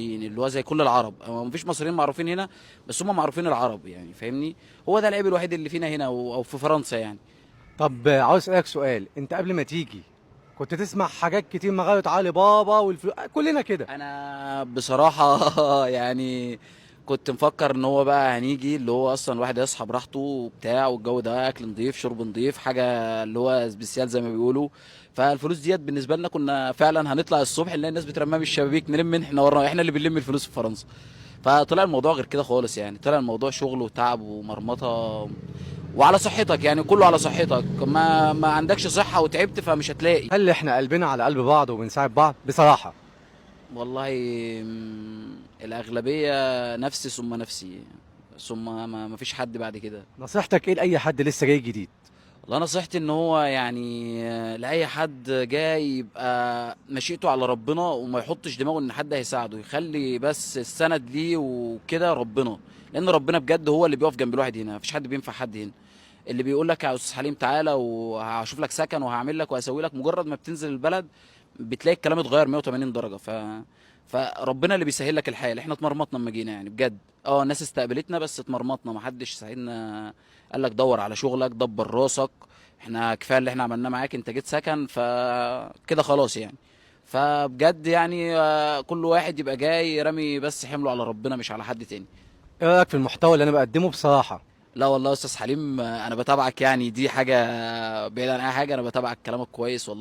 اللي هو زي كل العرب، هو مفيش مصريين معروفين هنا، بس هم معروفين العرب يعني، فاهمني؟ هو ده العيب الوحيد اللي فينا هنا او في فرنسا يعني. طب عاوز اسالك سؤال، انت قبل ما تيجي كنت تسمع حاجات كتير، مغاية علي بابا والفلوس، كلنا كده. انا بصراحة يعني كنت مفكر ان هو بقى هنيجي اللي هو اصلا الواحد يصحى براحته وبتاع، والجو ده اكل نضيف شرب نضيف، حاجة اللي هو spécial زي ما بيقولوا. فالفلوس ديت بالنسبة لنا كنا فعلا هنطلع الصبح نلاقي الناس بترميها من الشبابيك، نلم من احنا ورانا، احنا اللي بنلم الفلوس في فرنسا. فطلع الموضوع غير كده خالص يعني، طلع الموضوع شغل وتعب ومرمطه، وعلى صحتك يعني، كله على صحتك، ما عندكش صحة وتعبت فمش هتلاقي. هل احنا قلبنا على قلب بعض وبنساعد بعض بصراحة؟ والله الأغلبية نفسي ثم نفسي، ثم ما فيش حد بعد كده. نصيحتك ايه لاي حد لسه جاي جديد؟ والله نصيحتي ان هو يعني لأي حد جاي يبقى مشيئته على ربنا، وما يحطش دماغه ان حد هيساعده، يخلي بس السند ليه وكده ربنا، لان ربنا بجد هو اللي بيقف جنب الواحد هنا، مفيش حد بينفع حد هنا. اللي بيقول لك يا استاذ حليم تعالى وهشوف لك سكن وهعمل لك وهسوي لك، مجرد ما بتنزل البلد بتلاقي الكلام اتغير 180 درجة. فربنا اللي بيسهل لك الحال. احنا اتمرمطنا لما جينا يعني بجد، الناس استقبلتنا بس اتمرمطنا، ما حدش ساعدنا، قال لك دور على شغلك، دبر راسك، احنا كفاية اللي احنا عملناه معاك، انت جيت سكن فكده خلاص يعني. فبجد يعني كل واحد يبقى جاي رامي بس حمله على ربنا مش على حد تاني. ايه رايك في المحتوى اللي انا بقدمه بصراحة؟ لا والله يا استاذ حليم، انا بتابعك يعني، دي حاجة بعيد عن اي حاجه، انا بتابعك، كلامك كويس والله.